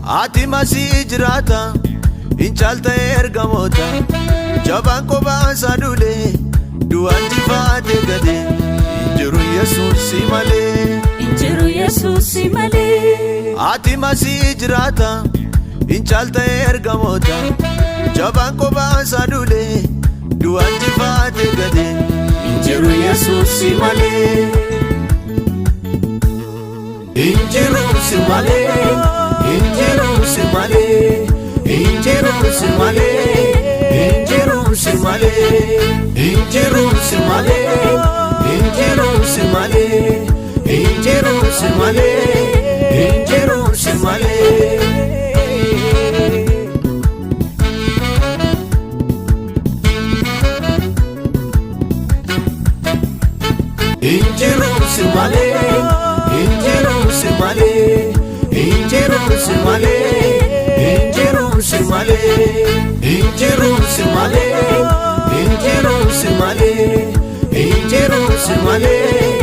Ati masii jiraata hin caalta ergamoota jabaan kophaa isaa duule du'aan jifaate gade hin jiru Yesuus si malee. Injiru Yesuus si malee. Ati masii jiraata hin caalta ergamoota jabaan kophaa isaa duule du'aan jifaate gade hin jiru Yesuus si malee. Hin jiru si malee, hin jiru si malee, hin jiru si malee, hin jiru si malee, hin jiru si malee, hin jiru si malee, hin jiru si malee, hin jiru si malee. Hin jiru si malee, hin jiru si malee, hin jiru si malee, hin jiru si malee, hin jiru si malee, hin jiru si malee, hin jiru si malee,